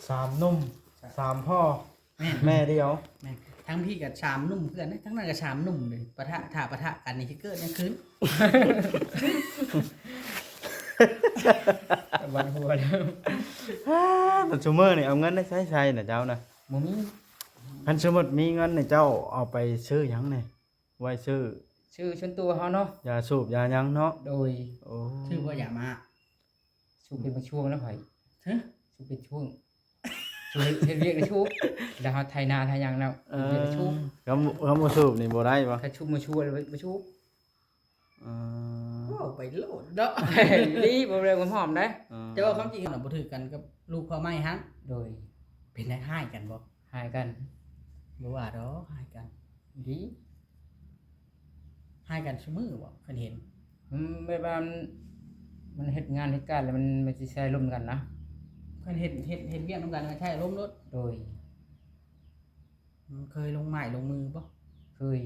ສາມໜຸ່ມ ສາມພໍ່ ແມ່ນ ແມ່ດຽວ ແມ່ນ ທັງພີ້ກໍສາມໜຸ່ມຄືກັນເດ້ ທັງນັ້ນກໍສາມໜຸ່ມເດ້ ປະທະ ຖ້າປະທະກັນນີ້ຊິເກີດຫຍັງຂຶ້ນ? ວັນຫົວແລ້ວ ແຕ່ຊຸມື້ນີ້ເອົາເງິນໄດ້ໃຊ້ໃສນະເຈົ້ານະ? ບໍ່ມີ. ຄັນສົມມຸດມີເງິນນີ້ເຈົ້າເອົາໄປຊື້ຫຍັງແດ່? ໄວ້ຊື້ ຊື້ສ່ວນຕົວເຮົາເນາະ ຢາສູບຢາຫຍັງເນາະ? ໂດຍ. ໂອ້ ຊື້ບໍ່ຢາມ້າ? ສູບເປັນບາງຊ່ວງແລ້ວຂ້ອຍ. ຮະ? ສູບເປັນຊ່ວງ ສູບເຮັດ ເຮັດວຽກແລ້ວສູບ ແລ້ວເຮົາໄຖນາໄຖຫຍັງແລ້ວ ເອີ ສູບເປັນຊ່ວງ ຄຳ ຄຳວ່າສູບນີ້ບໍ່ໄດ້ບໍ່? ຄັນສູບບໍ່ຊວນແລ້ວບໍ່ສູບ. ເອີ ເວົ້າໄປໂລດເນາະ ດີບໍ່ເລື່ອງຄວາມຫອມໄດ໋. ເອີ ແຕ່ວ່າຄວາມຈິງນະ ບໍ່ຖືກກັນກັບລູກພໍ່ໃໝ່ຫັ້ນ. ໂດຍ. ເປັນໄດ້ຮ້າຍກັນບໍ່? ຮ້າຍກັນ. ບໍ່ວ່າດອກ ຮ້າຍກັນ ດີ. ຮ້າຍກັນຊຸມື້ບໍ່ ຄັນເຫັນ? ອືມ ແບບວ່າມັນ ມັນເຮັດງານເຮັດການແລ້ວມັນ ມັນຊິໃສ່ລົມກັນນະ. ຄັນເຮັດ ເຮັດ ເຮັດວຽກນຳກັນມັນໃຊ້ອາລົມໂລດ. ໂດຍ. ອືມ ເຄີຍລົງໄມ້ລົງມືບໍ່? ເຄີຍ.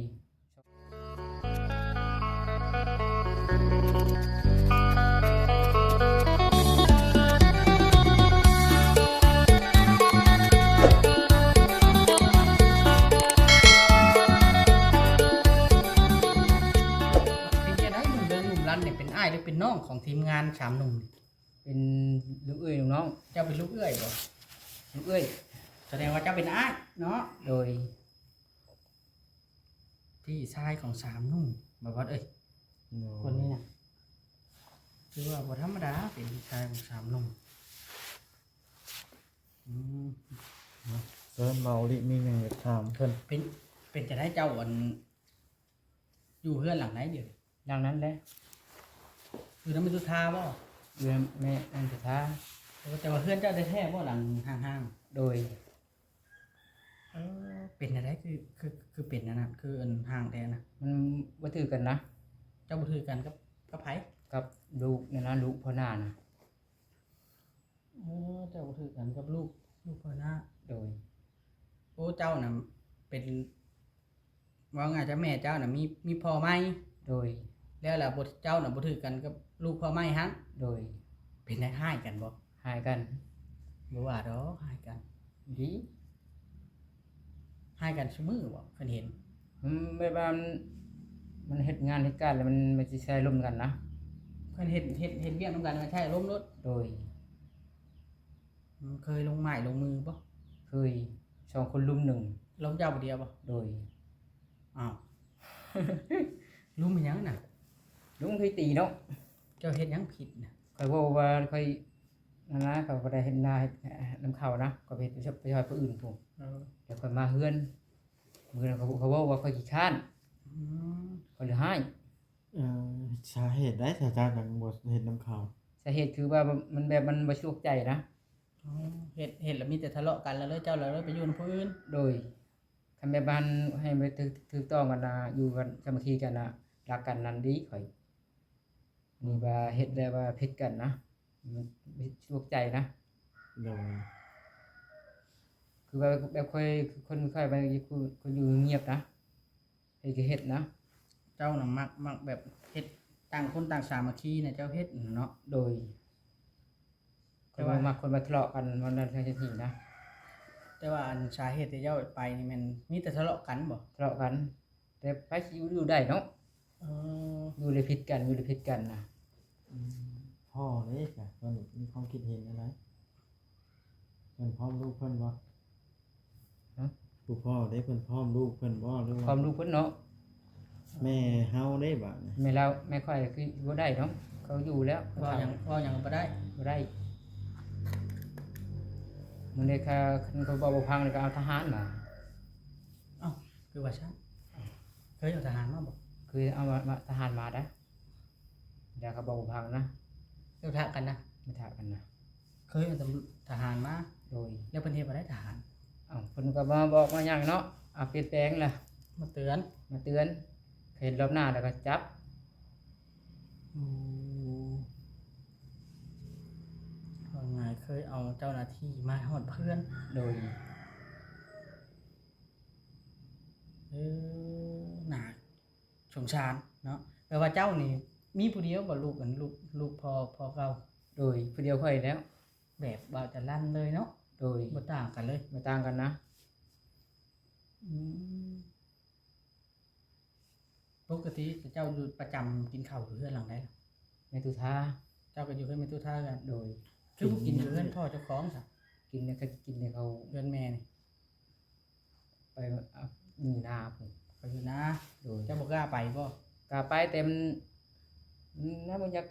ເປັນຈັ່ງໃດໜຸ່ມເດີ ໜຸ່ມລັນນີ້ເປັນອ້າຍ ຫຼື ເປັນນ້ອງຂອງທີມງານສາມໜຸ່ມ? ເປັນລູກເອື້ອຍລູກນ້ອງ. ເຈົ້າເປັນລູກເອື້ອຍບໍ່? ລູກເອື້ອຍ. ສະແດງວ່າເຈົ້າເປັນອ້າຍເນາະ? ໂດຍ. ພີ່ຊາຍຂອງສາມໜຸ່ມ ບ່າວບອດເອີຍ. ໂດຍ. ຄົນນີ້ນະ ຖືວ່າບໍ່ທຳມະດາ ເປັນພີ່ຊາຍຂອງສາມໜຸ່ມ. ອືມ ເຊີນ ເບົາລິ ມີຫຍັງຢາກຖາມເພິ່ນ? ເປັນ ເປັນຈັ່ງໃດເຈົ້າ ອັນ ຢູ່ເຮືອນຫຼັງໃດດຽວ? ຫຼັງນັ້ນແຫຼະ. ຢູ່ນຳແມ່ສຸທາບໍ່? ຢູ່ນຳແມ່ ແມ່ສຸທາ. ໂອ້ ແຕ່ວ່າເຮືອນເຈົ້າແທ້ໆບໍ່ ຫຼັງຮ້າງໆ? ໂດຍ. ເອີ ເປັນແນວໃດ ຄື ຄື ຄືເປັນອັນນັ້ນ ຄືອັນຮ້າງແທ້ນະ? ມັນບໍ່ຖືກກັນນະ. ເຈົ້າບໍ່ຖືກກັນກັບ ກັບໃຜ? ກັບລູກນັ້ນນະ ລູກພໍ່ໜ້ານະ. ໂອ້ ເຈົ້າບໍ່ຖືກກັນກັບລູກ ລູກພໍ່ໜ້າ. ໂດຍ. ໂອ້ ເຈົ້ານະເປັນ ເວົ້າງ່າຍຊະ ແມ່ເຈົ້ານະມີ ມີພໍ່ໃໝ່. ໂດຍ. ແລ້ວລະ ເຈົ້ານະບໍ່ຖືກກັນກັບລູກພໍ່ໃໝ່ຫັ້ນ. ໂດຍ. ເປັນໄດ້ຮ້າຍກັນບໍ່? ຮ້າຍກັນ. ບໍ່ວ່າດອກ ຮ້າຍກັນ. ດີ. ຮ້າຍກັນຊຸມື້ບໍ່ ຄັນເຫັນ? ອືມ ແບບວ່າມັນ ມັນເຮັດງານເຮັດການແລ້ວມັນ ມັນຊິໃຊ້ລົມກັນນະ. ຄັນເຮັດ ເຮັດ ເຮັດວຽກນຳກັນມັນໃຊ້ອາລົມໂລດ. ໂດຍ. ອືມ ເຄີຍລົງໄມ້ລົງມືບໍ່? ເຄີຍ. ສອງຄົນລຸມໜຶ່ງ. ລົມເຈົ້າຜູ້ດຽວບໍ່? ໂດຍ. ອ້າວ ລຸມເຮັດຫຍັງນະ? ລຸມຄືຕີເນາະ. ເຈົ້າເຮັດຫຍັງຜິດນະ? ຂ້ອຍເວົ້າວ່າຂ້ອຍ ນັ້ນນະ ເຂົາບໍ່ໄດ້ເຮັດນາເຮັດນຳເຂົານະ ເຂົາໄປເຮັດໄປຊ່ອຍຜູ້ອື່ນພຸ້ນ. ເອີ ແລ້ວຂ້ອຍມາເຮືອນ ມື້ນັ້ນເຂົາ ເຂົາເວົ້າວ່າຂ້ອຍຂີ້ຄ້ານ. ອືມ ຂ້ອຍເລີຍຮ້າຍ. ເອີ ສາເຫດໃດ ສາເຈົ້າຈັ່ງບໍ່ເຮັດນຳເຂົາ? ສາເຫດຄືວ່າມັນແບບມັນບໍ່ສະດວກໃຈນະ. ອໍ ເຮັດ ເຮັດແລ້ວມີແຕ່ທະເລາະກັນ ແລ້ວເລີຍ ເຈົ້າລະເລີຍໄປຢູ່ນຳຜູ້ອື່ນ. ໂດຍ. ຄັນແມ່ບ້ານໃຫ້ໄປຖືກ ຖືກຕ້ອງກັນນະ ຢູ່ກັນສາມັກຄີກັນນະ ຮັກກັນນັ້ນດີຂ້ອຍ. ນີ້ວ່າເຮັດແລ້ວວ່າຜິດກັນນະ ມັນຜິດຖືກໃຈນະ. ໂດຍ. ຄືວ່າແບບຂ້ອຍ ຄົນຂ້ອຍໄປຢູ່ ຄົນຢູ່ງຽບນະ ເຮັດກໍເຮັດນະ. ເຈົ້ານະມັກ ມັກແບບເຮັດ ຕ່າງຄົນຕ່າງສາມັກຄີນະ ເຈົ້າເຮັດນະເນາະ. ໂດຍ. ແຕ່ວ່າ ຄົນບໍ່ມັກຄົນມາທະເລາະກັນ ມັນນັ້ນຈັ່ງຊີ້ນະ. ແຕ່ວ່າອັນສາເຫດທີ່ເຈົ້າໄປນີ້ແມ່ນມີແຕ່ທະເລາະກັນບໍ່? ທະເລາະກັນ ແຕ່ໃຜຊິຢູ່ ຢູ່ໄດ້ເນາະ. ເອີ ຢູ່ແລ້ວຜິດກັນ ຢູ່ແລ້ວຜິດກັນນະ. ອືມ ພໍ່ເດ້ ເພິ່ນມີຄວາມຄິດເຫັນແນວໃດ? ເພິ່ນພ້ອມລູກເພິ່ນບໍ່? ຮະ? ຜູ້ພໍ່ເດ້ ເພິ່ນພ້ອມລູກເພິ່ນບໍ່ ຫຼືວ່າ ພ້ອມລູກເພິ່ນເນາະ. ແມ່ເຮົາເດ້ບາດນີ້ ແມ່ລາວ ແມ່ຂ້ອຍຄືບໍ່ໄດ້ເນາະ ເຂົາຢູ່ແລ້ວ. ເວົ້າຫຍັງ ເວົ້າຫຍັງບໍ່ໄດ້ ບໍ່ໄດ້. ມື້ນີ້ຄັນເຂົາເວົ້າບໍ່ຟັງນີ້ກໍເອົາທະຫານມາ. ເອົ້າ ຄືວ່າຊັ້ນ? ເຄີຍເອົາທະຫານມາບໍ່? ເຄີຍເອົາມາ ມາ ທະຫານມາໄດ໋. ແລ້ວເຂົາເວົ້າບໍ່ຟັງນະ. ເຈົ້າທະກັນນະ? ມາທະກັນນະ. ເຄີຍເອົາທະຫານມາ? ໂດຍ. ແລ້ວເພິ່ນເຮັດບໍ່ໄດ້ທະຫານ? ເອົ້າ ເພິ່ນກໍມາບອກມາຫຍັງເນາະ ເອົາປ່ຽນແປງລະ ມາເຕືອນ ມາເຕືອນ. ເຫັນລອບໜ້າແລ້ວກໍຈັບ. ໂອ້ ວ່າງ່າຍເຄີຍເອົາເຈົ້າໜ້າທີ່ມາຮອດເຮືອນ. ໂດຍ. ເອີ ໜ້າ ສົງສານເນາະ. ແປວ່າເຈົ້ານີ້ມີຜູ້ດຽວບໍ່ ລູກ ອັນ ລູກ ລູກພໍ່ ພໍ່ເກົ່າ? ໂດຍ ຜູ້ດຽວຂ້ອຍແລ້ວ. ແບບບ່າວຈະລັນເລີຍເນາະ. ໂດຍ ບໍ່ຕ່າງກັນເລີຍ. ບໍ່ຕ່າງກັນນະ. ອືມ ປົກກະຕິເຈົ້າຢູ່ປະຈຳກິນເຂົ້າຢູ່ເຮືອນຫຼັງໃດລະ? ແມ່ຕຸທາ. ເຈົ້າກໍຢູ່ເຮືອນແມ່ຕຸທາຄືກັນ? ໂດຍ. ຄືບໍ່ກິນຢູ່ເຮືອນພໍ່ເຈົ້າຂອງຊະ? ກິນແລ້ວກໍກິນໃນເຂົາເຮືອນແມ່ນີ້. ໄປ ອາ ຢູ່ນາພຸ້ນ. ໄປຢູ່ນາ. ໂດຍ. ເຈົ້າບໍ່ກ້າໄປບໍ່? ກ້າໄປ ແຕ່ມັນ ມັນ ມັນບໍ່ຢາກ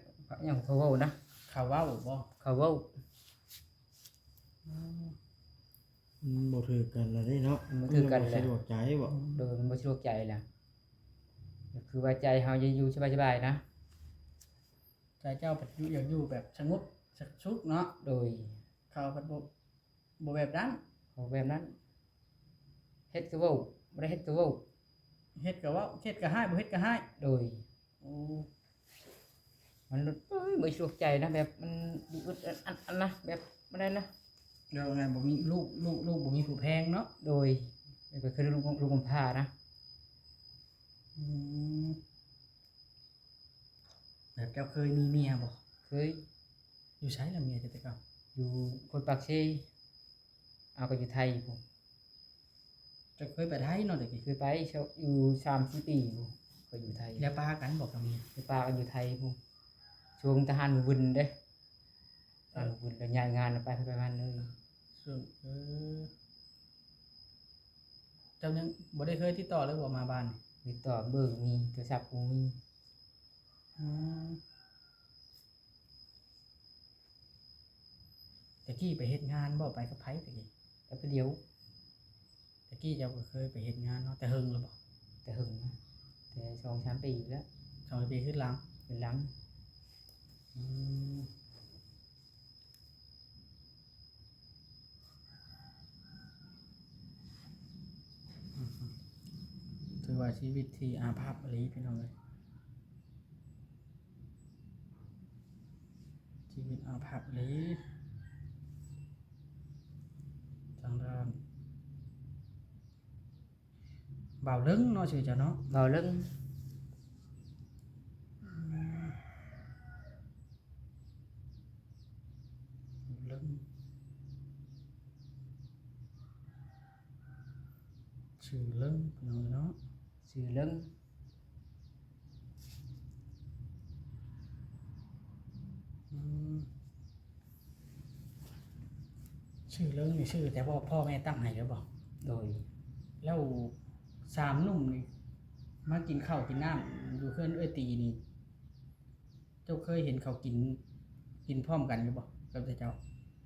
ຫຍັງ ເຂົາເວົ້ານະ. ເຂົາເວົ້າບໍ່? ເຂົາເວົ້າ. ອືມ ມັນບໍ່ຖືກກັນລະເດ້ເນາະ. ມັນບໍ່ຖືກກັນ ມັນບໍ່ສະດວກໃຈບໍ່? ໂດຍ ມັນບໍ່ສະດວກໃຈລະ. ກໍຄືວ່າໃຈເຮົາຢາກຢູ່ສະບາຍໆນະ. ໃຈເຈົ້າພັດຢູ່ ຢາກຢູ່ແບບສະຫງົບສະສຸກເນາະ. ໂດຍ. ເຂົາພັດບໍ່ ບໍ່ແບບນັ້ນ. ເຂົາແບບນັ້ນ ເຮັດກໍເວົ້າ ບໍ່ໄດ້ເຮັດກໍເວົ້າ ເຮັດກໍເວົ້າ ເຮັດກໍຮ້າຍ ບໍ່ເຮັດກໍຮ້າຍ. ໂດຍ. ໂອ້ ມັນ ເອີຍ ບໍ່ສະດວກໃຈນະ ແບບມັນອຶດອັດອັນນະ ແບບບໍ່ໄດ້ນະ. ແລ້ວໄງ ບໍ່ມີລູກ ລູກ ລູກບໍ່ມີຜູ້ແພງເນາະ. ໂດຍ. ແລ້ວກໍຄືລູກ ລູກກຳພ້ານະ. ອືມ. ແບບເຈົ້າເຄີຍມີເມຍບໍ່? ເຄີຍ. ຢູ່ໃສລະເມຍເຈົ້າແຕ່ເກົ່າ? ຢູ່ຄົນປາກເຊ. ເອົາ ກໍຢູ່ໄທພຸ້ນ. ເຈົ້າເຄີຍໄປໄທເນາະແຕ່ກີ້? ເຄີຍໄປ ຢູ່ສາມສີ່ປີພຸ້ນ ຂ້ອຍຢູ່ໄທ. ແລ້ວປະກັນບໍ່ກັບເມຍ? ແລ້ວປະກັນຢູ່ໄທພຸ້ນ ຊ່ວງທະຫານວຶນເດ້. ເອີ ທະຫານວຶນ ແລ້ວຍ້າຍງານໄປ ໄປມາເລີຍ. ຊ່ວງ ເອີ ເຈົ້າຍັງບໍ່ໄດ້ເຄີຍຕິດຕໍ່ເລີຍບໍ່ມາບ້ານ? ຕິດຕໍ່ເບີມີ ໂທລະສັບບໍ່ມີ. ອືມ. ແຕ່ກີ້ໄປເຮັດງານບໍ່? ໄປກັບໃຜແຕ່ກີ້? ໄປຜູ້ດຽວ. ແຕ່ກີ້ເຈົ້າກໍເຄີຍໄປເຮັດງານເນາະ. ແຕ່ເຫິງແລ້ວບໍ່? ແຕ່ເຫິງນະ ແຕ່ສອງສາມປີແລ້ວ. ສອງສາມປີຂຶ້ນຫຼັງ? ຂຶ້ນຫຼັງ. ອືມ. ອືມ ຖືວ່າຊີວິດທີ່ອາພັບອີ່ຫຼີພີ່ນ້ອງເອີຍ ຊີວິດອາພັບອີ່ຫຼີ. ທາງດ້ານ ບ່າວເລິງເນາະ ຊື່ເຈົ້າເນາະ? ບ່າວເລິງ. ອືມ ເລິງ ຊື່ເລິງເນາະ ເນາະ ຊື່ເລິງ. ອືມ ຊື່ເລິງນີ້ຊື່ແຕ່ພໍ່ ພໍ່ແມ່ຕັ້ງໃຫ້ເລີຍບໍ່? ໂດຍ. ແລ້ວສາມໜຸ່ມນີ້ມາກິນເຂົ້າກິນນ້ຳຢູ່ເຮືອນເອື້ອຍຕີນີ້ ເຈົ້າເຄີຍເຫັນເຂົາກິນ ກິນພ້ອມກັນຢູ່ບໍ່ກັບເຈົ້າ?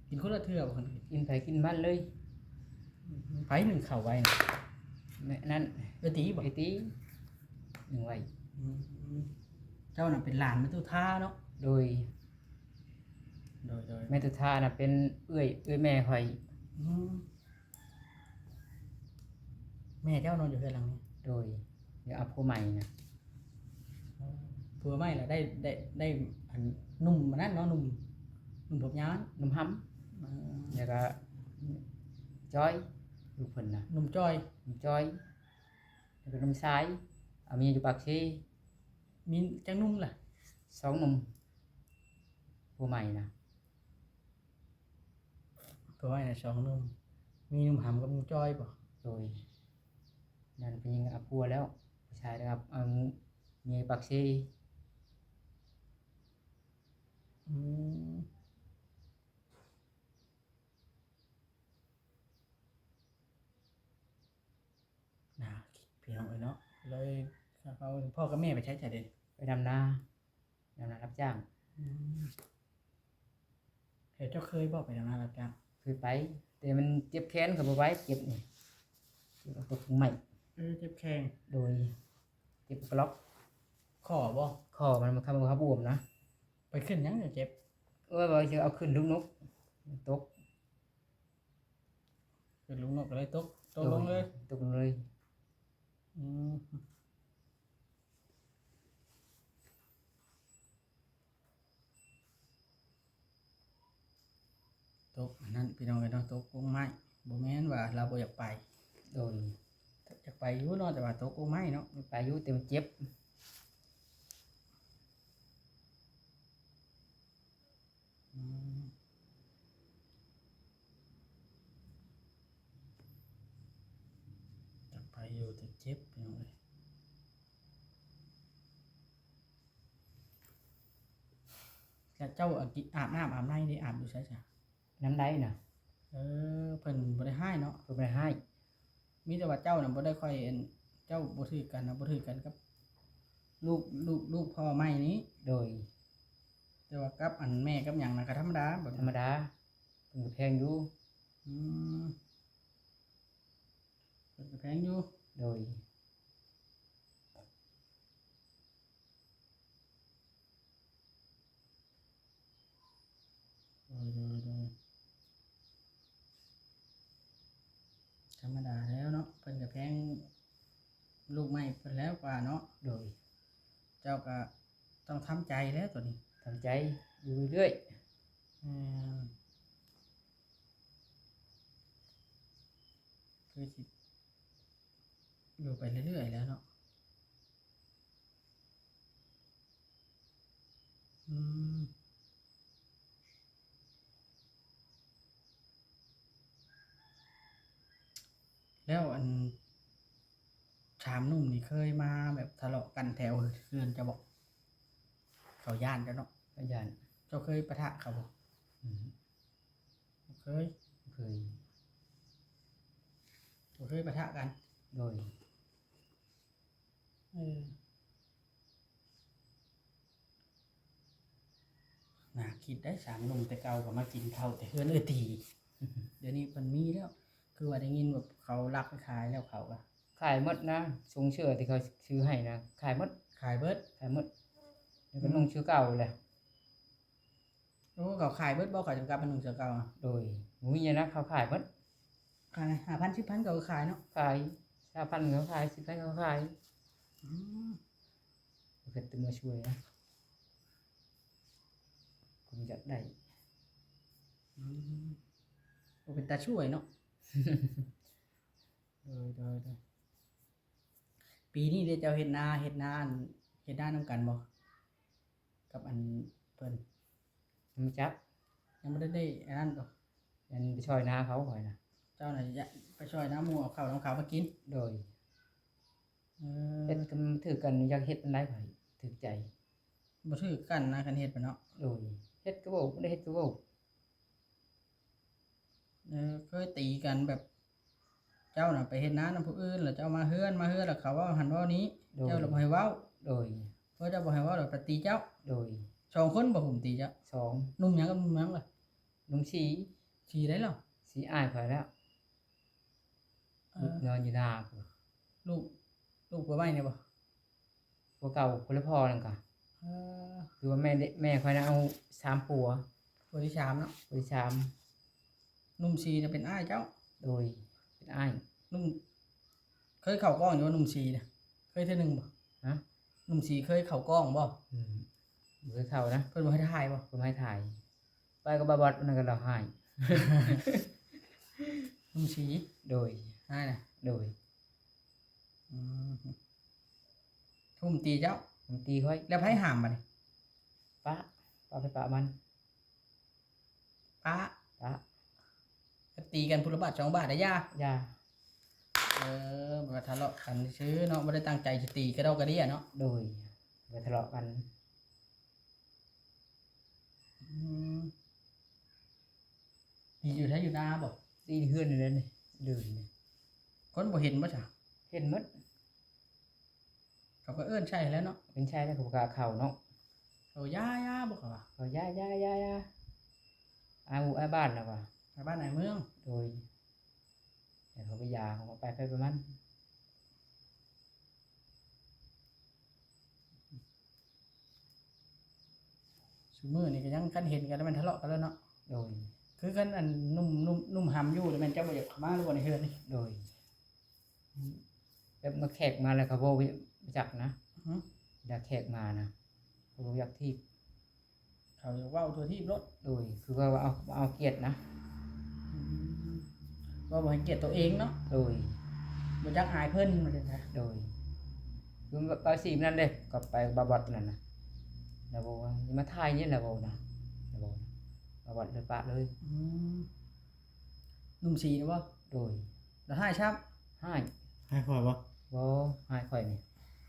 ກິນຄົນລະເທື່ອບໍ່? ກິນໃຜກິນມັນເລີຍ. ໃຜໜຶ້ງເຂົ້າໄວ້ນະ? ແມ່ນ ເອື້ອຍຕີບໍ່? ເອື້ອຍຕີໜຶ້ງໄວ້. ອືມ ເຈົ້ານະເປັນຫຼານແມ່ຕຸທາເນາະ? ໂດຍ. ໂດຍ ໂດຍ. ແມ່ຕຸທານະເປັນເອື້ອຍ ເອື້ອຍແມ່ຂ້ອຍ. ອືມ ແມ່ເຈົ້ານອນຢູ່ເຮືອນຫຼັງນີ້? ໂດຍ. ດຽວເອົາຜົວໃໝ່ນະ. ຜົວໃໝ່ລະໄດ້ ໄດ້ ໄດ້ ອັນ ໜຸ່ມອັນນັ້ນເນາະ ໜຸ່ມ ໜຸ່ມຜົມຍາວ ໜຸ່ມຫຳ. ອືມ ແລ້ວກະຈ້ອຍ ລູກເພິ່ນນະ ໜຸ່ມຈ້ອຍ ໜຸ່ມຈ້ອຍ ແລ້ວກະໜຸ່ມຊາຍ ເອົາເມຍຢູ່ປາກເຊ. ມີຈັກໜຸ່ມລະ? ສອງໜຸ່ມ ຜົວໃໝ່ນະ. ກໍວ່າໃຫ້ສອງໜຸ່ມ ມີໜຸ່ມຫຳກັບໜຸ່ມຈ້ອຍບໍ່? ໂດຍ. ນັ້ນຜູ້ຍິງເອົາຜົວແລ້ວ ຜູ້ຊາຍເອົາ ເອົາເມຍປາກເຊ. ອືມ ນະ ພີ່ນ້ອງເອີຍເນາະ ເລີຍ ພໍ່ກັບແມ່ໄປໃສຊະເດ? ໄປດຳນາ. ດຳນາຮັບຈ້າງ. ອືມ ແລ້ວເຈົ້າເຄີຍບໍ່ໄປດຳນາຮັບຈ້າງ? ເຄີຍໄປ ແຕ່ມັນເຈັບແຂນ ເຂົາບໍ່ໄວ້ເຈັບນີ້ ເຈັບເອົາຕົກໄມ້. ເອີ ເຈັບແຂນ. ໂດຍ. ເຈັບກະລັອກ ຂໍ້ບໍ່? ຂໍ້ມັນ ມັນຄຳວ່າບວມນະ. ໄປຂຶ້ນຫຍັງເຈັບ? ໂອ້ຍ ວ່າຊິເອົາຂຶ້ນລູກນົກ ຕົກ. ເປັນລູກນົກກໍເລີຍຕົກ ຕົກລົງເລີຍ. ໂດຍ ຕົກລົງເລີຍ. ອືມ ຕົກອັນນັ້ນພີ່ນ້ອງເອີຍເນາະ ຕົກກົງໄມ້ ບໍ່ແມ່ນວ່າລາວບໍ່ຢາກໄປ. ໂດຍ. ຢາກໄປຢູ່ເນາະ ແຕ່ວ່າຕົກກົງໄມ້ເນາະ. ຢາກໄປຢູ່ ແຕ່ມັນເຈັບ. ອືມ ໄປຢູ່ແຕ່ເຈັບ ພີ່ນ້ອງເອີຍ. ແລ້ວເຈົ້າ ອາ ອາບນ້ຳອາບໃນນີ້ ອາບຢູ່ໃສຊະ? ນ້ຳໃດນະ? ເອີ ເພິ່ນບໍ່ໄດ້ຮ້າຍເນາະ. ເພິ່ນບໍ່ໄດ້ຮ້າຍ. ມີແຕ່ວ່າເຈົ້ານະບໍ່ໄດ້ຄ່ອຍ ອັນ ເຈົ້າບໍ່ຖືກກັນນະ ບໍ່ຖືກກັນກັບລູກ ລູກ ລູກພໍ່ໃໝ່ນີ້. ໂດຍ. ແຕ່ວ່າກັບ ອັນ ແມ່ກັບຫຍັງນະກໍທຳມະດາ ແບບ ທຳມະດາ. ເພິ່ນກໍແພງຢູ່. ອືມ ເພິ່ນກໍແພງຢູ່. ໂດຍ. ໂດຍ ໂດຍ ໂດຍ. ທຳມະດາແລ້ວເນາະ ເພິ່ນກໍແພງລູກໃໝ່ເພິ່ນແລ້ວກວ່າເນາະ. ໂດຍ. ເຈົ້າກໍຕ້ອງທຳໃຈແລ້ວໂຕນີ້. ທຳໃຈຢູ່ເລື້ອຍໆ. ແມ່ນ. ຄືຊິຢູ່ໄປເລື້ອຍໆແລ້ວເນາະ. ອືມ ແລ້ວ ອັນ ສາມໜຸ່ມນີ້ເຄີຍມາແບບທະເລາະກັນແຖວເຮືອນເຈົ້າບໍ່? ເຂົາຢ້ານເຈົ້າເນາະ. ເຂົາຢ້ານ. ເຈົ້າເຄີຍປະທະເຂົາບໍ່? ອືມ ບໍ່ເຄີຍ. ບໍ່ເຄີຍ. ບໍ່ເຄີຍປະທະກັນ. ໂດຍ. ເອີ ໜ້າຄິດໄດ໋ ສາມໜຸ່ມແຕ່ເກົ່າກໍມາກິນເຂົ້າແຕ່ເຮືອນເອື້ອຍຕີ. ດຽວນີ້ເພິ່ນມີແລ້ວ ຄືວ່າໄດ້ຍິນວ່າເຂົາລັກໄປຂາຍແລ້ວ ເຂົາກໍຂາຍໝົດນະ. ຊົງເສື້ອທີ່ເຂົາຊື້ໃຫ້ນະ ຂາຍໝົດ. ຂາຍເບິດ. ຂາຍໝົດ. ແລ້ວກໍນຸ່ງເສື້ອເກົ່າແຫຼະ. ໂອ້ ເຂົາຂາຍເບິດບໍ່? ເຂົາຈະກັບມານຸ່ງເສື້ອເກົ່າ. ໂດຍ. ບໍ່ມີຫຍັງນະ ເຂົາຂາຍເບິດ. ຂາຍຫ້າພັນ ສິບພັນ ເຂົາກໍຂາຍເນາະ. ຂາຍ. ຊາວພັນ ເຂົາຂາຍ. ສິບພັນ ເຂົາຂາຍ. ອືມ ເພິ່ນເປັນມາຊ່ວຍນະ ຄົນຢາກໄດ້. ອືມ ບໍ່ເປັນຕາຊ່ວຍເນາະ. ໂດຍ ໂດຍ ໂດຍ. ປີນີ້ເດ ເຈົ້າເຮັດນາ ເຮັດນາ ເຮັດນານຳກັນບໍ່ ກັບອັນເພິ່ນ? ຍັງບໍ່ຈັກ. ຍັງບໍ່ໄດ້ ໄດ້ອັນນັ້ນບໍ່? ຍັງໄປຊ່ອຍນາເຂົາ ຂ້ອຍນະ. ເຈົ້ານະ ໄປຊ່ອຍນາໝູ່ ເອົາເຂົ້ານຳເຂົາມາກິນ. ໂດຍ. ເອີ ເຮັດກັນຖືກກັນ ຢາກເຮັດອັນໃດຂ້ອຍຖືກໃຈ. ບໍ່ຖືກກັນນະ ຄັນເຮັດໄປເນາະ. ໂດຍ. ເຮັດກໍເວົ້າ ບໍ່ໄດ້ເຮັດກໍເວົ້າ. ເອີ ເຄີຍຕີກັນແບບ ເຈົ້ານະໄປເຮັດນານຳຜູ້ອື່ນ ແລ້ວເຈົ້າມາເຮືອນ ມາເຮືອນແລ້ວເຂົາເວົ້າຫັ້ນເວົ້ານີ້. ໂດຍ. ເຈົ້າລະບໍ່ໃຫ້ເວົ້າ. ໂດຍ. ເພາະເຈົ້າບໍ່ໃຫ້ເວົ້າແລ້ວໄປຕີເຈົ້າ. ໂດຍ. ສອງຄົນບໍ່ ຫຸ້ມຕີເຈົ້າ? ສອງ. ໜຸ່ມຫຍັງກັບໜຸ່ມຫຍັງລະ? ໜຸ່ມສີ. ສີໃດລະ? ສີອ້າຍຂ້ອຍແລ້ວ. ເອີ ນອນຢູ່ນາພຸ້ນ. ລູກ ລູກຜົວໃໝ່ນີ້ບໍ່? ຜົວເກົ່າ ຄົນລະພໍ່ນັ້ນກະ. ເອີ ຄືວ່າແມ່ ແມ່ຂ້ອຍນະເອົາສາມຜົວ. ຜົວທີສາມເນາະ. ຜົວທີສາມ. ໜຸ່ມສີນະເປັນອ້າຍເຈົ້າ? ໂດຍ ເປັນອ້າຍ. ໜຸ່ມ ເຄີຍເຂົ້າກ້ອງຢູ່ບໍ່ ໜຸ່ມສີນະ? ເຄີຍເທື່ອໜຶ່ງບໍ່? ຮະ? ໜຸ່ມສີເຄີຍເຂົ້າກ້ອງບໍ່? ອືມ ບໍ່ເຄີຍເຂົ້ານະ. ເພິ່ນບໍ່ໃຫ້ຖ່າຍບໍ່? ເພິ່ນບໍ່ໃຫ້ຖ່າຍ. ໄປກັບບ່າວບອດ ອັນນັ້ນກໍລາວຮ້າຍ. ໜຸ່ມສີ. ໂດຍ. ອ້າຍນະ? ໂດຍ. ອືມ ທຸ່ມຕີເຈົ້າ? ທຸ່ມຕີຂ້ອຍ. ແລ້ວໃຜຫ້າມບາດນີ້? ປະ ປະໃຜປະມັນ. ປະ ປະ. ກໍຕີກັນຜູ້ລະບາດສອງບາດ ໄດ້ຢາ? ຢາ. ເອີ ແບບວ່າທະເລາະກັນຊື່ເນາະ ບໍ່ໄດ້ຕັ້ງໃຈຊິຕີກະດອກກະເດຍເນາະ. ໂດຍ. ໄປທະເລາະກັນ. ອືມ ຕີຢູ່ໃສ ຢູ່ນາບໍ່? ຕີເຮືອນນີ້ແຫຼະນີ້ ເດີນນີ້. ຄົນບໍ່ເຫັນບໍ່ຊະ? ເຫັນໝົດ. ເຂົາກໍເອີ້ນໃສ່ແລ້ວເນາະ. ເອີ້ນໃສ່ແລ້ວ ເຂົາບໍ່ກ້າເຂົ້າເນາະ. ເຂົາຢາ ຢາບໍ່ ເຂົາວ່າ. ເຂົາຢາ ຢາ ຢາ ຢາ ອາຍໝູ່ອາຍບ້ານລະວ່າ. ອາຍບ້ານອາຍເມືອງ. ໂດຍ. ແລ້ວເຂົາກໍຢາ ເຂົາກໍໄປໃຜໄປມັນ. ຊຸມື້ນີ້ກໍຍັງ ຄັນເຫັນກັນແລ້ວແມ່ນທະເລາະກັນແລ້ວເນາະ. ໂດຍ. ຄືຄັນອັນໜຸ່ມ ໜຸ່ມ ໜຸ່ມຫຳຢູ່ນີ້ ແມ່ນເຈົ້າບໍ່ຢາກເຂົ້າມາຫຼືບໍ່ໃນເຮືອນນີ້? ໂດຍ. ແບບມາແຂກມາແລ້ວເຂົາບໍ່ ບໍ່ຈັກນະ. ຫື? ເວລາແຂກມານະ ເຂົາບໍ່ຢາກຖີບ. ເຂົາຢາກເວົ້າທົ່ວທີບໂລດ. ໂດຍ. ຄືວ່າເອົາ ເອົາກຽດນະ. ອືມ ເວົ້າບໍ່ໃຫ້ກຽດຕົວເອງເນາະ. ໂດຍ. ບໍ່ຈັກອາຍເພິ່ນ ວ່າຊັ້ນຊະ. ໂດຍ. ຄືປາວສີມນັ້ນເດ້ ກໍໄປບາບອດນັ້ນນະ ລາວບອກວ່າ ຢ່າມາຖ່າຍນີ້ ລາວເວົ້ານະ ລາວເວົ້ານະ ບາບອດເລີຍປະເລີຍ. ອືມ ໜຸ່ມສີນະບໍ່? ໂດຍ. ລາວຮ້າຍຊ້ຳ? ຮ້າຍ. ອ້າຍຂ້ອຍບໍ່? ບໍ່ ອ້າຍຂ້ອຍນີ້.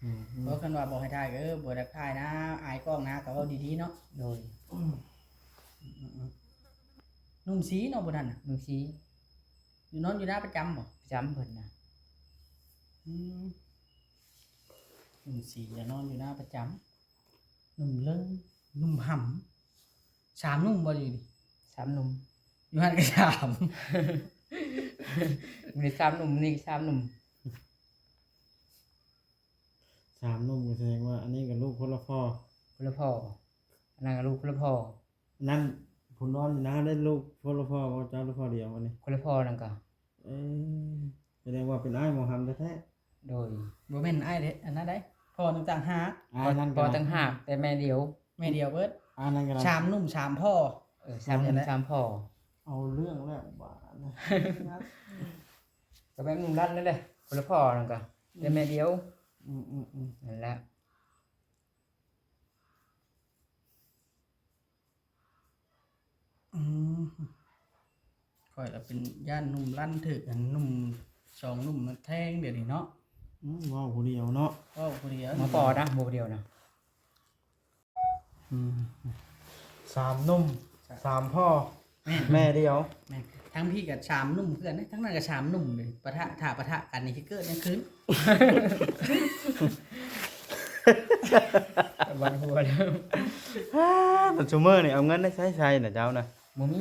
ອືມ ບໍ່ ຄັນວ່າບໍ່ໃຫ້ຖ່າຍກໍ ເອີ ບໍ່ຢາກຖ່າຍນະ ອາຍກ້ອງນະ ກໍເວົ້າດີໆເນາະ. ໂດຍ. ອືມ ອືມ ອືມ ໜຸ່ມສີເນາະ ຜູ້ນັ້ນນະ. ໜຸ່ມສີ. ຢູ່ ນອນຢູ່ນາປະຈຳບໍ່? ປະຈຳເພິ່ນນະ. ອືມ ໜຸ່ມສີຈະນອນຢູ່ນາປະຈຳ. ໜຸ່ມເລິງ ໜຸ່ມຫຳ ສາມໜຸ່ມບໍ່ຢູ່ນີ້? ສາມໜຸ່ມ. ຢູ່ຫັ້ນກໍສາມ ມີສາມໜຸ່ມ ນີ້ສາມໜຸ່ມ. ສາມໜຸ່ມກໍສະແດງວ່າ ອັນນີ້ກໍລູກຄົນລະພໍ່. ຄົນລະພໍ່. ອັນນັ້ນກໍລູກຄົນລະພໍ່. ອັນນັ້ນຜູ້ນອນຢູ່ນະ ໄດ້ລູກຄົນລະພໍ່ບໍ່? ເຈົ້າລູກພໍ່ດຽວອັນນີ້? ຄົນລະພໍ່ນັ້ນກໍ. ເອີ ສະແດງວ່າເປັນອ້າຍໝໍຫຳແທ້ໆ. ໂດຍ. ບໍ່ແມ່ນອ້າຍເດ້ ອັນນັ້ນໃດ໋ ພໍ່ໜຶ່ງຕ່າງຫາກ. ອ້າຍນັ້ນກໍ ພໍ່ຕ່າງຫາກ ແຕ່ແມ່ດຽວ. ແມ່ດຽວເບິດ. ອ້າຍນັ້ນກໍ ສາມໜຸ່ມສາມພໍ່. ເອີ ສາມໜຸ່ມສາມພໍ່. ເອົາເລື່ອງແລ້ວບາດນີ້. ກໍແມ່ນໜຸ່ມລັດນັ້ນແຫຼະ ຄົນລະພໍ່ນັ້ນກໍ ແຕ່ແມ່ດຽວ. ອືມ ອືມ ອືມ ນັ້ນແຫຼະ. ອືມ ຂ້ອຍລະເປັນຢ້ານໜຸ່ມລັນຖືກອັນໜຸ່ມສອງໜຸ່ມມາແທງດຽວນີ້ເນາະ. ອືມ ເວົ້າຜູ້ດຽວເນາະ ເວົ້າຜູ້ດຽວ. ມາປໍນະ ບໍ່ຜູ້ດຽວນະ. ອືມ ສາມໜຸ່ມ ສາມພໍ່. ແມ່ນ ແມ່ດຽວ. ແມ່ນ ທັງພີ້ກໍສາມໜຸ່ມຄືກັນເດ້ ທັງນັ້ນກໍສາມໜຸ່ມເດ້. ປະທະ ຖ້າປະທະກັນນີ້ຊິເກີດຫຍັງຂຶ້ນ? ວັນຫົວແລ້ວ. ອ່າ ແຕ່ຊຸມື້ນີ້ເອົາເງິນໄດ້ໃຊ້ໃສນະເຈົ້ານະ? ບໍ່ມີ.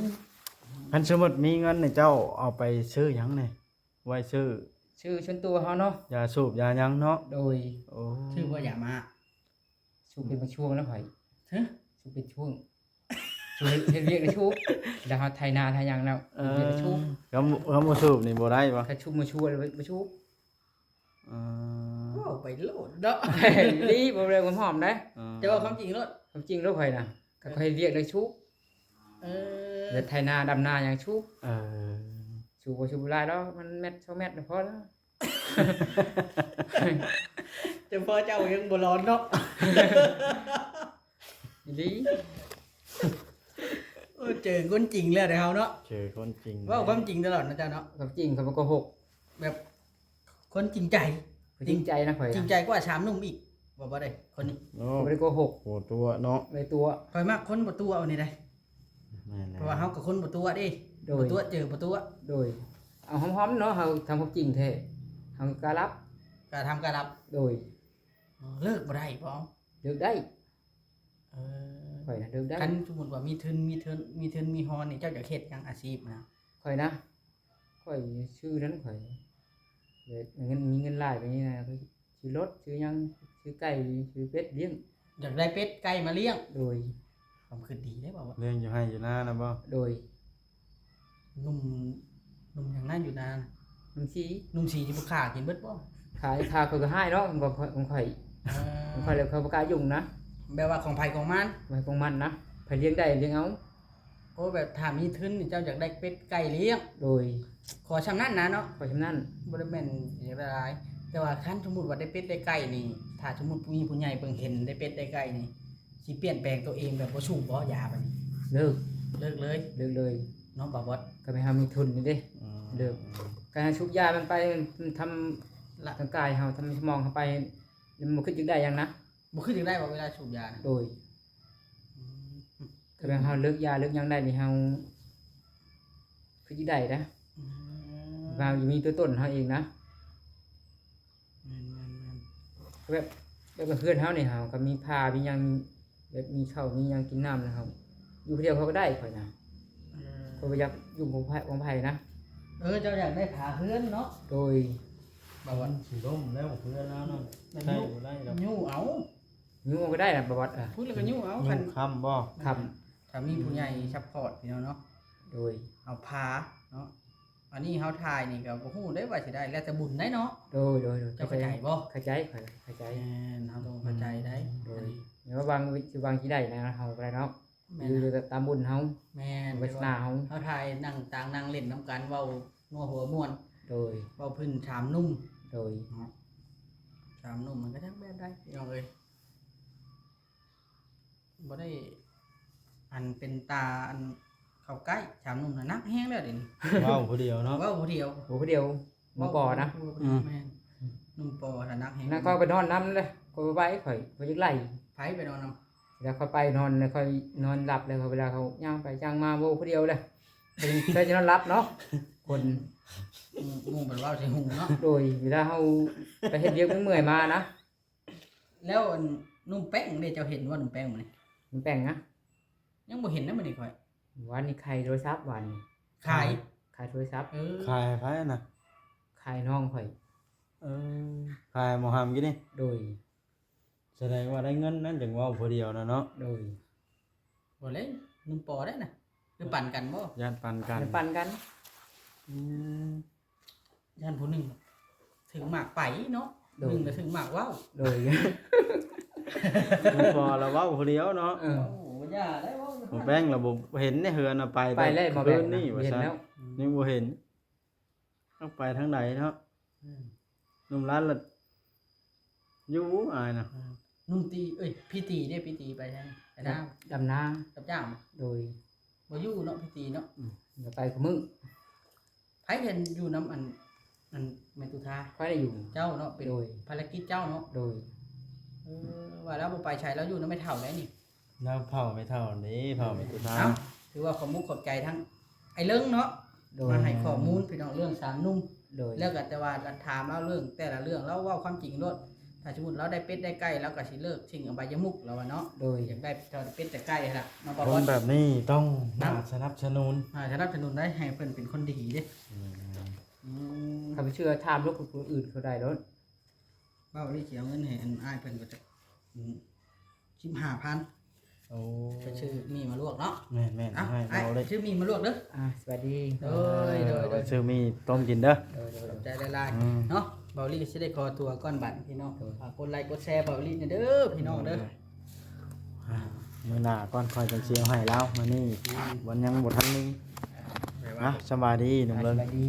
ຄັນສົມມຸດມີເງິນນີ້ ເຈົ້າເອົາໄປຊື້ຫຍັງນີ້? ໄວ້ຊື້ ຊື້ສ່ວນຕົວເຮົາເນາະ. ຢາສູບຢາຫຍັງເນາະ? ໂດຍ. ໂອ້ ຊື້ບໍ່ຢາມ້າ? ສູບເປັນບາງຊ່ວງແລ້ວຂ້ອຍ. ຮະ? ສູບເປັນຊ່ວງ. ສູບເຮັດ ເຮັດວຽກແລ້ວສູບ ແລ້ວເຮົາໄຖນາໄຖຫຍັງແລ້ວ ເອີ ເຮັດວຽກແລ້ວສູບ. ຄັນ ຄັນບໍ່ສູບນີ້ບໍ່ໄດ້ບໍ່? ຄັນສູບບໍ່ຊວນ ບໍ່ ບໍ່ສູບ. ເອີ ເວົ້າໄປໂລດເນາະ. ດີ ບໍ່ເລື່ອງຄວາມຫອມໄດ໋. ເອີ ແຕ່ວ່າຄວາມຈິງໂລດ ຄວາມຈິງໂລດ. ຂ້ອຍນະ ຄັນຂ້ອຍເຮັດວຽກແລ້ວສູບ. ເອີ ແລ້ວໄຖນາດຳນາຫຍັງສູບ. ເອີ ສູບບໍ່ສູບຫຼາຍດອກ ມັນແມັດສອງແມັດພໍແລ້ວ. ແຕ່ພໍ່ເຈົ້າຍັງບໍ່ຮ້ອນເນາະ. ອີ່ຫຼີ. ໂອ້ ເຈີຄົນຈິງແລ້ວເດ້ເຮົາເນາະ. ເຈີຄົນຈິງ ເວົ້າຄວາມຈິງຕະຫຼອດນະເຈົ້າເນາະ. ຄວາມຈິງ ຄຳວ່າໂກຫົກ ແບບຄົນຈິງໃຈ. ຄົນຈິງໃຈນະຂ້ອຍນະ. ຈິງໃຈກວ່າສາມໜຸ່ມອີກ ບໍ່ ບໍ່ໄດ້ຄົນນີ້. ໂອ້ ບໍ່ໄດ້ໂກຫົກ ບໍ່ຕົວະເນາະ. ບໍ່ໄດ້ຕົວະ. ຂ້ອຍມັກຄົນບໍ່ຕົວະນີ້ໄດ໋. ແມ່ນແລ້ວ ເພາະວ່າເຮົາກໍຄົນບໍ່ຕົວະເດ້. ໂດຍ. ບໍ່ຕົວະ ເຈີບໍ່ຕົວະ. ໂດຍ. ເອົາຫອມໆເນາະ ເຮົາທຳຄວາມຈິງແທ້ ເຮົາກໍກ້າລັບ ກ້າທຳກ້າລັບ. ໂດຍ. ເອີ ເລີກບໍ່ໄດ້ບໍ່? ເລີກໄດ້. ເອີ ຂ້ອຍນະເລີກໄດ້. ຄັນສົມມຸດວ່າມີທຶນ ມີທຶນ ມີທຶນມີຮອນນີ້ ເຈົ້າຢາກເຮັດຫຍັງອາຊີບນະ? ຂ້ອຍນະ ຂ້ອຍຊື້ນັ້ນ ຂ້ອຍ ແບບເງິນ ມີເງິນຫຼາຍປານນີ້ນະ ຂ້ອຍຊື້ລົດ ຊື້ຫຍັງ ຊື້ໄກ່ ຊື້ເປັດລ້ຽງ. ຢາກໄດ້ເປັດໄກ່ມາລ້ຽງ. ໂດຍ. ຄວາມຄິດດີເດ້ບໍ່? ລ້ຽງຢູ່ໄຮ່ຢູ່ນານະບໍ່? ໂດຍ. ໜຸ່ມ ໜຸ່ມຫຍັງນະຢູ່ນານະ? ໜຸ່ມສີ. ໜຸ່ມສີຊິບໍ່ຂ້າກິນເບິດບໍ່? ຂ້າ ຂ້າຂ້ອຍກໍຮ້າຍເນາະ ຂອງຂ້ອຍ ຂອງຂ້ອຍ. ເອີ ຂອງຂ້ອຍແລ້ວຂ້ອຍບໍ່ກ້າຫຍຸ້ງນະ. ແບບວ່າຂອງໃຜຂອງມັນ? ຂອງໃຜຂອງມັນນະ ໃຜລ້ຽງໄດ້ລ້ຽງເອົາ. ໂອ້ ແບບຖ້າມີທຶນນີ້ເຈົ້າຢາກໄດ້ເປັດໄກ່ລ້ຽງ. ໂດຍ. ຂໍຊ່ຳນັ້ນນະເນາະ. ຂໍຊ່ຳນັ້ນ. ບໍ່ໄດ້ແມ່ນຢາກໄດ້ຫຼາຍ ແຕ່ວ່າຄັນສົມມຸດວ່າໄດ້ເປັດໄດ້ໄກ່ນີ້ ຖ້າສົມມຸດມີຜູ້ໃຫຍ່ເບິ່ງເຫັນໄດ້ເປັດໄດ້ໄກ່ນີ້ ຊິປ່ຽນແປງຕົວເອງແບບບໍ່ສູບບໍ່ຢາບາດນີ້? ເລີກ. ເລີກເລີຍ. ເລີກເລີຍເນາະ ບ່າວບອດ. ກໍແມ່ນເຮົາມີທຶນນີ້ເດ້. ອືມ. ເລີກ. ການສູບຢາມັນໄປ ມັນທຳລະ ທາງກາຍເຮົາ ທຳສະໝອງເຮົາໄປ ມັນບໍ່ຄິດຢາກໄດ້ຫຍັງນະ. ບໍ່ຄິດຢາກໄດ້ບໍ່ເວລາສູບຢານະ? ໂດຍ. ອືມ. ກໍແມ່ນເຮົາເລີກຢາເລີກຫຍັງໄດ້ນີ້ ເຮົາຄືຊິໄດ້ນະ. ອືມ. ວ່າມີຕົວຕົນເຮົາເອງນະ. ແມ່ນໆໆ. ແບບ ແບບວ່າເຮືອນເຮົານີ້ ເຮົາກໍມີຜ້າມີຫຍັງ ແບບມີເຂົ້າມີຫຍັງກິນນ້ຳນະ ເຮົາຢູ່ຜູ້ດຽວເຮົາກໍໄດ້ ຂ້ອຍນະ. ເອີ. ຂ້ອຍບໍ່ຢາກຫຍຸ້ງຂອງໃຜ ຂອງໃຜນະ. ເອີ ເຈົ້າຢາກໄດ້ຜ້າເຮືອນເນາະ. ໂດຍ. ບ່າວບອດ ມັນຊິລົ້ມແລ້ວເຮືອນລາວນະ. ໃຊ້ບໍ່ໄດ້ດອກ. ຍູ້ເອົາ ຍູ້ເອົາກໍໄດ້ນະ ບ່າວບອດ. ເອີ ພຸ້ນແລ້ວກໍຍູ້ເອົາ. ຍູ້ ຄັນ ຄ້ຳບໍ່? ຄ້ຳ. ຖ້າມີຜູ້ໃຫຍ່ ອືມ ຊັບພອດພີ່ນ້ອງເນາະ. ໂດຍ. ເອົາຜ້າເນາະ. ອັນນີ້ເຮົາຖ່າຍນີ້ກໍບໍ່ຮູ້ເດ້ວ່າຊິໄດ້ ແລ້ວແຕ່ບຸນໄດ໋ເນາະ. ໂດຍ ໂດຍ ໂດຍ. ເຈົ້າເຂົ້າໃຈບໍ່? ເຂົ້າໃຈ ຂ້ອຍເຂົ້າໃຈ. ແມ່ນ ເຮົາຕ້ອງເຂົ້າໃຈໄດ໋. ອືມ. ໂດຍ. ແມ່ນ. ແຕ່ວ່າຫວ່າງຊິຫວ່າງຊິໄດ້ນະ ເຮົາບໍ່ໄດ້ເນາະ. ແມ່ນ. ຢູ່ແຕ່ຕາມບຸນເຮົາ. ແມ່ນ. ວາສະໜາເຮົາ. ເຮົາຖ່າຍນັ່ງຕ່າງນັ່ງຫຼິ້ນນຳກັນ ເວົ້າຫົວຫົວມ່ວນ. ໂດຍ. ເວົ້າພື້ນສາມໜຸ່ມ. ໂດຍ. ເນາະ ສາມໜຸ່ມມັນກໍຈັກແບບໃດ ພີ່ນ້ອງເອີຍ. ບໍ່ໄດ້ອັນເປັນຕາອັນເຂົ້າໃກ້ ສາມໜຸ່ມນະ ໜັກແຮງແລ້ວດຽວນີ້. ເວົ້າຜູ້ດຽວເນາະ. ເວົ້າຜູ້ດຽວ. ເວົ້າຜູ້ດຽວ. ບໍ່ພໍນະ. ອືມ. ແມ່ນ. ໜຸ່ມປໍຫັ້ນໜັກແຮງ ນັ້ນຂ້ອຍໄປນອນນຳເລີຍ ຂ້ອຍບໍ່ໄປ ຂ້ອຍບໍ່ຢາກໄລ່ ໃຜໄປນອນນຳ? ແລ້ວຂ້ອຍໄປນອນ ແລ້ວຂ້ອຍນອນຫຼັບ ແລ້ວເວລາເຂົາຍ່າງໄປຍ່າງມາ ເວົ້າຜູ້ດຽວເລີຍ ເພິ່ນເຄີຍຈະນອນຫຼັບເນາະ ຄົນ ອືມ ໝູ່ເພິ່ນເວົ້າໃສ່ຫູເນາະ ໂດຍ ເວລາເຮົາໄປເຮັດວຽກເມື່ອຍໆມານະ. ແລ້ວອັນໜຸ່ມແປ້ງເດ້ ເຈົ້າເຫັນບໍ່ໜຸ່ມແປ້ງມື້ນີ້? ໜຸ່ມແປ້ງນະ? ຍັງບໍ່ເຫັນນະມື້ນີ້ຂ້ອຍ ວານນີ້ຂາຍໂທລະສັບ ວານນີ້ ຂາຍ ຂາຍໂທລະສັບ ເອີ ຂາຍໃຫ້ໃຜນະ? ຂາຍນ້ອງຂ້ອຍ ເອີ ຂາຍໝໍຫຳກິນນີ້ ໂດຍ ສະແດງວ່າໄດ້ເງິນນັ້ນ ຈັ່ງເວົ້າຜູ້ດຽວນະເນາະ ໂດຍ ບໍ່ເລີຍ ໜຸ່ມປໍໄດ້ນະ ຫຼືປັ່ນກັນບໍ່? ຢ້ານປັ່ນກັນ ຢ້ານປັ່ນກັນ ອືມ ຢ້ານຜູ້ໜຶ່ງຖືກໝາກໄປເນາະ ໂດຍ ໜຶ່ງລະຖືກໝາກເວົ້າ ໂດຍ ໜຸ່ມປໍລະເວົ້າຜູ້ດຽວເນາະ ເອີ ໂອ້ ຢ່າໄດ້ເວົ້າ ໝໍແປ້ງລະບໍ່ເຫັນໃນເຮືອນນະ ໄປ ໄປແລ້ວ ແຕ່ ໝໍແປ້ງ ຄືນນີ້ ນະ ວ່າຊັ້ນ ຍັງບໍ່ເຫັນ ຍັງບໍ່ເຫັນ ຈັກໄປທາງໃດເນາະ ອືມ ໜຸ່ມຫຼານລະຢູ່ ອາຍນະ ອືມ ໜຸ່ມຕີ ເອີຍ ພີ່ຕີເດ້ ພີ່ຕີໄປໃສ? ໄປນາ ດຳນາ ຮັບຈ້າງ ໂດຍ ບໍ່ຢູ່ເນາະ ພີ່ຕີເນາະ ອືມ ລະໄປຄູ່ມື້ ໃຜເຫັນຢູ່ນຳອັນ ອັນແມ່ຕຸທາ? ຂ້ອຍໄດ້ຢູ່ ເຈົ້າເນາະ ເປັນ ໂດຍ ພາລະກິດເຈົ້າເນາະ ໂດຍ ເອີ ວ່າລາວບໍ່ໄປໃສ ລາວຢູ່ນຳແມ່ເຖົ້າໄດ໋ນີ້ ລາວເຝົ້າແມ່ເຖົ້າເດ້ ເຝົ້າແມ່ຕຸທາ ເອົ້າ ຖືວ່າຂອບມຸກຂອບໃຈທັງອ້າຍເລິງເນາະ ໂດຍ ມາໃຫ້ຂໍ້ມູນພີ່ນ້ອງເລື່ອງສາມໜຸ່ມ ໂດຍ ແລ້ວກໍແຕ່ວ່າລະຖາມລາວເລື່ອງແຕ່ລະເລື່ອງ ລາວເວົ້າຄວາມຈິງໂລດ ຖ້າສົມມຸດລາວໄດ້ເປັດໄດ້ໄກ່ ລາວກໍຊິເລີກສິ່ງອະບາຍະມຸກ ລາວວ່າເນາະ ໂດຍ ຢາກໄດ້ ເຈົ້າໄດ້ເປັດໄດ້ໄກ່ຫັ້ນລະເນາະ ບ່າວ ຄົນແບບນີ້ຕ້ອງໜ້າສະໜັບສະໜູນ ໜ້າສະໜັບສະໜູນໄດ້ ໃຫ້ເພິ່ນເປັນຄົນດີເດ້ ອືມ ອືມ ຂ້າພະເຈົ້າຖາມລູກຄົນອື່ນເຂົາໄດ້ໂລດ ເວົ້ານີ້ຊິເອົາເງິນໃຫ້ອັນອ້າຍເພິ່ນກໍຈັກ ອືມ ສິບຫ້າພັນ ໂອ້ ໄປຊື້ໝີ່ມາລວກເນາະ ແມ່ນໆ ເອົ້າ ໃຫ້ ອ້າຍ ເອົາເລີຍ ຊື້ໝີ່ມາລວກເດີ ອ່າ ສະບາຍດີ ໂດຍ ໂດຍ ໄປຊື້ໝີ່ຕົ້ມກິນເດີ ໂດຍໆ ຂອບໃຈຫຼາຍໆ ອືມ ເນາະ ເບົາລີຊິໄດ້ຂໍຕົວກ່ອນບັດນີ້ພີ່ນ້ອງ ໂດຍ ຝາກກົດໄລກົດແຊເບົາລີແດ່ເດີພີ່ນ້ອງເດີ ໂດຍ ອ່າ ມື້ໜ້າກ່ອນຂ້ອຍຈັ່ງຊິເອົາໃຫ້ລາວ ມື້ນີ້ ອືມ ມັນຍັງບໍ່ທັນມີ ອ່າ ສະບາຍດີໜຸ່ມເລີງ ສະບາຍດີ.